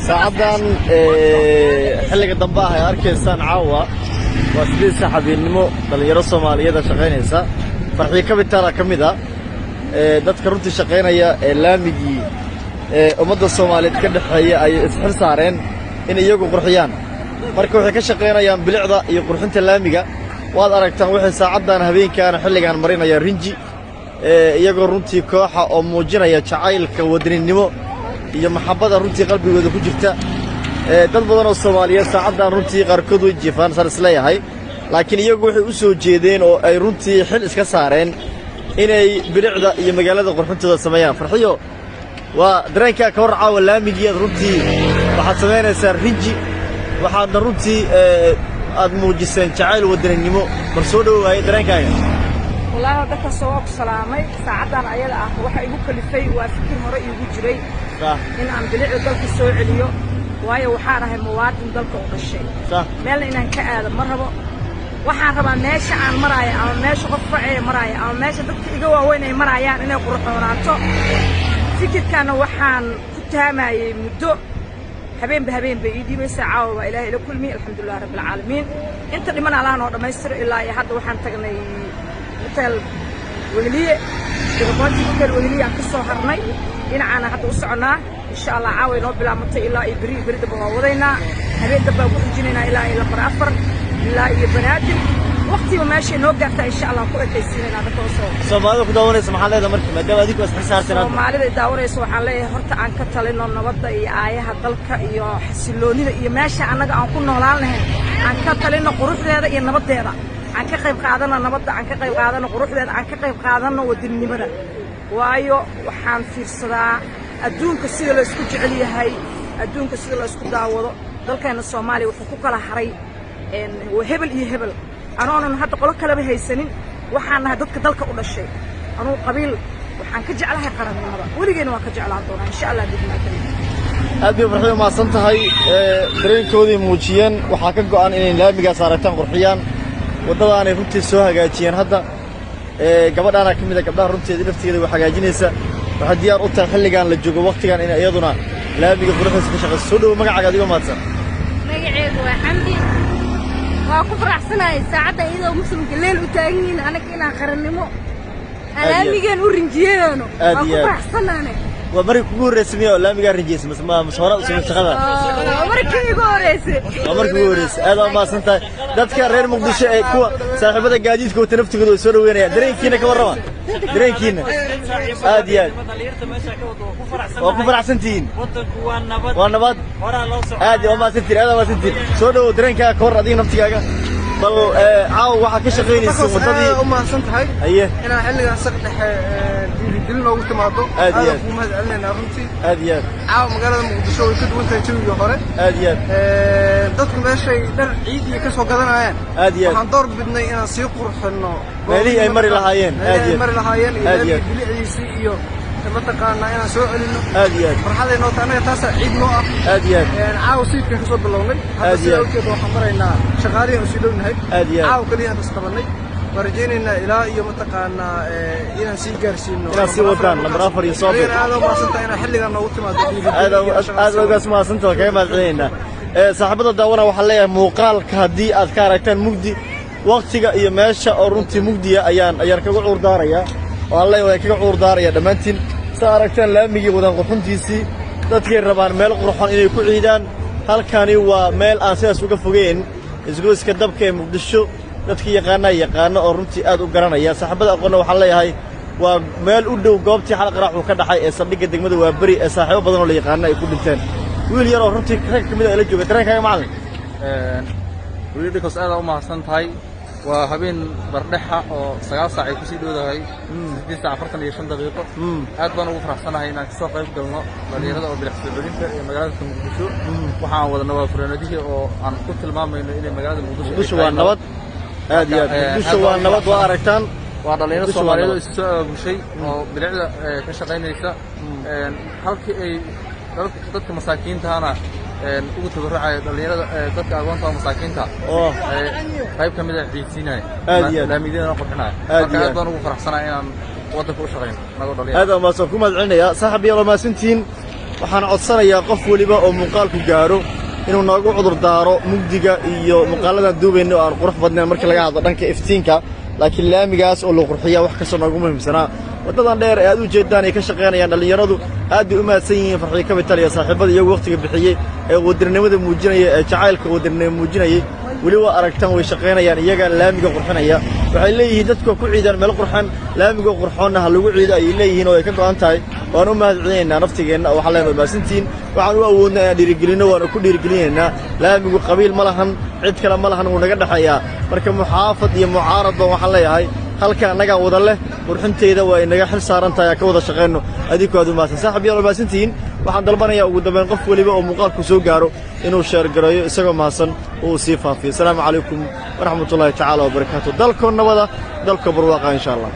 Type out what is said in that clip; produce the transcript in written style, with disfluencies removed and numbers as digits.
Saacaddan xilliga dambe ah ay arkaysaan caawa waa 8 saac habeennimo. Dhallinyaro Soomaaliyeeda shaqaynaysa, Farxiyo Kabitaala ka mid a dadka runtii shaqaynaya ee laamigii ummadda Soomaaliyeed ka dhexeeya ayay isxil saareen in iyagu qurxiyaan. Marka waxay ka shaqaynayaan bilicda iyo qurxinta laamiga. Waad aragtaan, waxay saacaddan habeenkaana xilligaan marinayaan rinji, iyagoo runtii kooxa oo muujinaya jacaylka wadaninimo iyo maxabbada runtii qalbigooda ku jirta. Dad badan oo Soomaaliyeed saacaddan runtii qaarkood way jiifaan saan isleeyahay, laakiin iyagu waxay u soo jeedeen oo ay runtii xil iska saareen inay bilicda iyo magaalada qurxintooda sameeyaan. Farxiyo, waa dareenkaa ka hor caawa laamigii aad runtii waxaad samaynaysaa rinji, waxaadna runtii aad muujiseen jacayl wadaninimo. Bal soo dhowaayay dareenkaaga. Wallaahi dadka soo ku salaamay. Saacaddan ayada ah waxa igu kalifay waa fikir hore iigu jiray in aan bilicda dalka soo celiyo, waayo waxaan ahay muwaadin dalka u dhashay. Meelna inaan ka aado ma rabo. Waxaan rabaa meesha aan maraayo ama meesha qof facee maraayo ama meesha dadka iga waaweyn ay maraayaan inay qurxoonaato. Fikirkaana waxaan ku taamayey muddo, habeenba habeen bay ii dhiibaysaa. Caawa waa Ilaahay ila kulmiyey, alxamdulilah rabbilcaalamiin. Inta dhiman Allah noo dhammaystiro. Ilaa iyo hadda waxaan tagnay Hotel Weheliye, Degaqoontii Hotel Weheliye aan ka soo harnay, dhinacaana hadda u soconnaa. Insha Allah caawa inoo bilaamatay, ilaa iyo beri, beri damba waa wadaynaa, habeen dambaa ku xijinaynaa ilaa iyo lambar 4, ilaa iyo Banaadir. Waqtiba meeshay noo gaartaa insha Allah ku ekaysiinaynaa dadka soo. Soomaalida ku daawanaysa maxaa leedahay marka, maadaama adinku is xil saarteen hadda? Soomaalida daawanaysa waxaan leeyahay, horta aan ka talino nabadda iyo aayaha dalka iyo xasiloonida iyo meesha annaga aan ku noolaan lahayn. Aan ka talino quruxdeeda iyo nabaddeeda. Aan ka qayb qaadano nabadda, aan ka qayb qaadano quruxdeeda, aan ka qayb qaadano wadaninimada, waayo waxaan fiirsadaa adduunka sida la isku jecel yahay, adduunka sida la isku daawado. Dalkeena Soomaaliya wuxuu ku kala haray hebel iyo hebel, anoonan hadda qolo kaleba haysanin. Waxaan nahay dadka dalka u dhashay. Anugu qabiil waxaan ka jeclahay qarannimada, weligeena waan ka jeclaan doonaa insha Allah bidnaa karim. Aad bay, Farxiyo, umahadsan tahay. Dareenkoodii muujiyeen. Waxaa ka go'an inay laamigaas aragtaan qurxiyaan, waddadaanay runtii soo hagaajiyeen. Hadda gabadhaana ka mid a gabdhaha runteeda laftigeeda wax hagaajinaysa. Waxay diyaar u tahay xilligan la joogo, waqtigan, inay iyaduna laamiga quruxdiisa ka shaqayso. Soo dhowo, magacaaga adigoo mahadsan. Magaceedu waa Xamdi. Waa ku faraxsanahay saacadda iyadoo muslimka leel u taagan yihiin anaga inaan qarannimo laamigeen u rinjiyeeno. Aad Waa iyo ku aad. faraxsanaane. Waa markii kugu horreysay miya oo laamigaa rinjiyeysa, mise hore u samay shaqada? Waa markii igu horreysay. Waa markii ugu horreysay. Aad waa mahadsan tahay. Dadka reer Muqdisho ee kuwa saaxiibada gaadiidka wata naftigooda way soo dhaweynayaan. Dareenkiina ka warrama, dareenkiina. Aad iyo aad waa ku faraxsan tihiin. Wadanku waa nabad. Waa nabad. Horaa loo socdaa. Aad waa mahadsantihiin, aad waa mahadsantihiin. Soo dhowow, dareenkaaga ka hor adiga naftigaaga. Bal caawa waxaa ka shaqaynaysa waddadii. U mahadsan tahay Haye. inaa xilligan saq dhexe dhiirigelin noogu timaado. Aad iyo aad. Aad kuu mahad celinaynaa runtii. Aad iyo aad. Caawa magaalada Muqdisho way ka duwan tahay jawigii hore. Aad iyo aad. Dadku meeshay dhar ciid iyo ka soo gadanayaan, Aad iyo aad. waxaan door bidnay inaan sii qurxinno meelihii ay mari lahaayeen. Aad meelihii iyo ay mari lahaayeen iyo Aad iyo laamigii bilicdiisii iyo mataqaanaa inaan soo celinno. Aad iyo aad. Farxaday noo tahay annaga, taasaa ciid noo ah. Aad iyo aad. Caawa sayidkan ka soo bilownay hadda. Aad iyo Sidaa aad. awgeed waxaan maraynaa shaqaalihi aan usii dhownahay. Aad iyo aad. Caawa keliya aan isqabanay. Waan rajaynaynaa ilaa iyo mataqaanaa inaan sii gaarsiino. Inaad sii wadaan lambar 4 iyo Soobe. Adigana aad u mahadsantahay inaad xilligan noogu timaado. Aad aad ugaas mahadsantaha, kaga mahadcelinaynaa. Saaxiibada daawana, waxaan leeyahay muuqaalka haddii aad ka aragtaan mugdi, waktiga iyo meesha oo runtii mugdiya ayaan kaga cuur daarayaa oo aan leeyahay waan kaga cuur daaraya dhammaantiin. Saa aragtaan laamigii wadan qurxuntiisii, dadkay rabaan meel qurxoon inay ku ciidaan. Halkani waa meel aan sidaas uga fogeyn isgoyska dabka ee Muqdisho. Dadka yaqaanaa yaqaano oo runtii aad u garanaya. Saaxiibada aqoonna waxaan leeyahay waa meel u dhow goobtii xal qaraax uu ka dhaxay ee saldhigga degmada Waaberi ee saaxiibo badan oo la yaqaano ay ku dhinteen. Wiil yar oo runtii rag ka mid a la jooga. Dareenkaaga, macallin? Weli dhikos, aad u mahadsan tahay. Waa habeen bardhexa oo 9 saac ay kusii dhowdahay, 8 saac 45 daqiiqo. Aad baan ugu faraxsanahay inaan kasoo qayb galno dhalinyarada oo bilic soo celinta ee magaalada Muqdisho. Waxa aan wadana waa funaanadihii oo aan ku tilmaamayno inay magaalada Muqdisho ay Muqdisho tahay waa nabad. Aad iyo aad. Muqdisho waa nabad, waa aragtaan. Waa dhalinyaro Muqdisho waa Soomaaliyeed oo nabad. isu soo abaabushay oo bilicda ka shaqaynaysa, halkii ay dadka masaakiintahana ugu tabarucaya dhalinyarada, dadka agoonta oo masaakiinta oo qayb ka mid a ciidsiinaya, Aad iyo aad. laamiyadana qurxinaya. Aad Marka iyo aad aad. baan ugu faraxsanahay inaan waddanka u shaqayno anagoo dhalinyaro. Aad waa mahadsan, ku mahad celinayaa. Saaxiib yaal, waa mahadsantihiin. Waxaan Waxaan codsanayaa qof weliba oo muuqaalku gaaro inuu noogu cudur daaro mugdiga iyo muuqaaladan duubayno oo aan qurux badnayn marka laga hadlo dhanka iftiinka, laakiin laamigaas oo la qurxiyaa wax kastoo noogu muhiimsanaa. Waddadan dheer ee aad u jeeddaan ay ka shaqaynayaan dhallinyaradu aad bay u mahadsan yihiin. Farxiyo Capital iyo saaxiibada iyagu wakhtiga bixiyey ee wadanimada muujinaya, ee jacaylka wadanimo muujinayay, weli waa aragtaan, way shaqaynayaan, iyagaa laamiga qurxinaya. Waxay leeyihiin dadku ku ciidaan meel qurxan, laamiga qurxoonna ha lagu ciido ayay leeyihiin oo ay ka go'an tahay. Waan u mahad celinaynaa naftigeenna oo waxaan leenahay mahadsantihiin. Waxaan u awoodnaa inaan dhiirigelinno, waana ku dhiirigelinaynaa. Laamigu qabiil ma lahan, cid kale ma lahan, wuu naga dhexeeyaa. Marka muxaafad iyo mucaarad baan waxaan leeyahay, halka annagaa wada leh, qurxinteeda waa inaga xil saaran tahay, aan ka wada shaqayno. Adinku aad u mahadsan, saaxib yaal, mahadsantihiin. Waxaan dalbanayaa ugu dambayn qof weliba oo muuqaalku soo gaaro inuu share gareeyo isagoo mahadsan oo uu sii faafiyo. Asalaamu calaykum waraxmatullaahi tacaala wabarakaatu. Dalkoo nabada, dalkoo barwaaqa, insha Allah.